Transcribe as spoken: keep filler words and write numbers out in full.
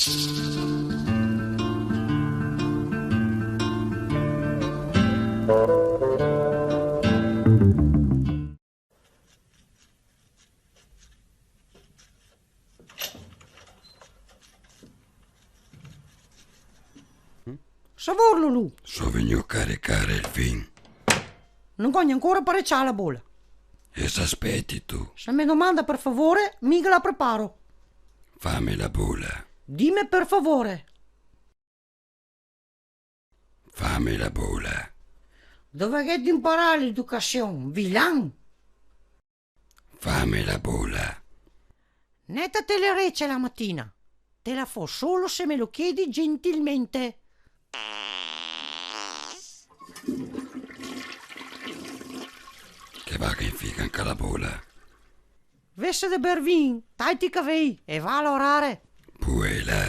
Savor, Lulù. So vegnù a caricare el vin. No go gnancora parecià la bola. E sa speti ti? Se me domanda par favore, mi ghe la preparo. Fame la bola. Dime par favore. Fame la bola. Dove gheto inparà l'educasion, vilan? Fame la bola. Netate le rece la matina. Te la fo solo se me lo chiedi gentilmente. Che vaga in figa anca la bola. Vese de ber vin, taiti i cavei e va a laorare. Puela.